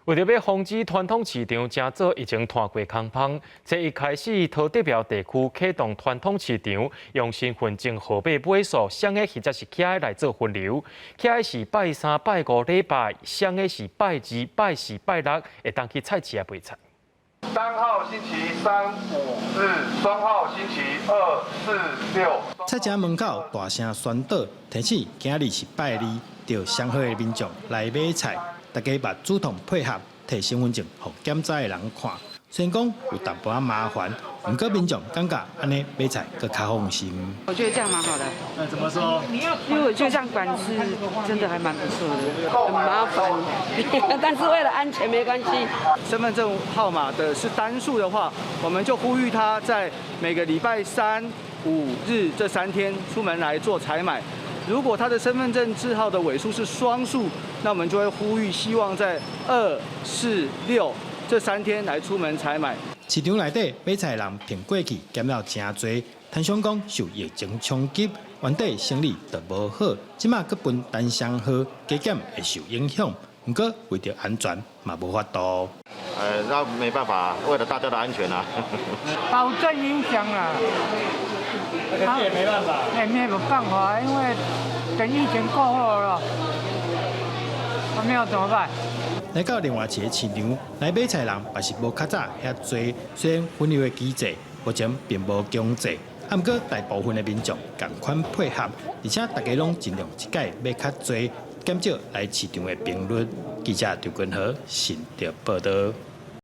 為著欲防止傳統市場成做疫情拖過空芳，初一開始桃竹苗地區啟動傳統市場，用身份證號碼尾數，雙的或者是徛的來做分流。徛的是拜三、拜五禮拜，雙的是拜二、拜四、拜六，會當去菜市仔買菜。單號星期三、五、日，雙號星期二、四、六。菜市門口大聲宣導，提醒今日是拜二，著上好的民眾來買菜。大家嘛主動配合，提身份證予檢查的人看。雖然講有淡薄仔麻煩，毋過民眾感覺按呢買菜閣較放心。我覺得這樣蠻好的。那怎麼說？因為我覺得這樣管制真的還蠻不錯的，很麻煩，但是為了安全沒關係。身份證號碼的是單數的話，我們就呼籲他在每個禮拜三、五日這3天出門來做採買。如果他的身份證字號的尾數是雙數，那我們就會呼籲，希望在二、四、六這3天來出門採買。市場內底買菜人比過去減了誠濟，攤商講受疫情衝擊，原底生意就無好，這馬閣分單雙號加減會受影響。毋過為著安全嘛無法度。那沒辦法，為了大家的安全啊。保證影響啊。這也沒辦法。哎，沒有辦法，因為等疫情過後了，我們要怎麼辦？來到另外一个市場，來買菜人嘛是無較早遐濟。雖然分流的機制目前並無強制，毋過大部分的民眾仝款配合，而且大家攏盡量一改買較濟，減少來市場的頻率。記者張君和新竹報導。